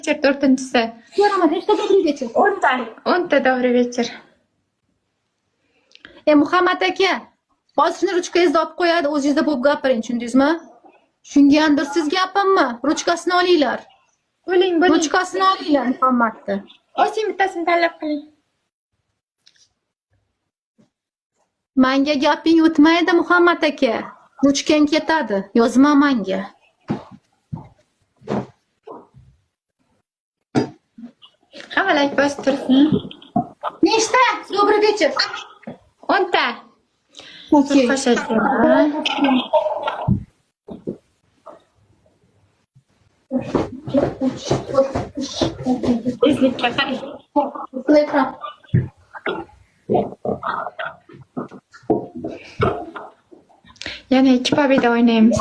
Вечер to'rtinchisi. Ko'raman, nechta добрый вечер? 10 ta. 10 ta добрый вечер. E, Muhammad aka, hozir shuni ruchkangizni olib qo'yadi, o'zingizda bo'lib gapiring, tushundingizmi? Tushungandir siz gapimmi? Ruchkasini olinglar. Bo'ling, bo'ling. Ruchkasini olinglar Muhammadni. Osing, bittasini tanlab qiling. Manga gaping o'tmaydi, Muhammad aka. Ruchkang ketadi. Yozma manga. Hamma layk bosib tursin. Nechta? Добрый вечер. 10 ta. Okey. Xo'sh, aka. Tezlikka qarang. Ekran. Yana ikki победа o'ynaymiz.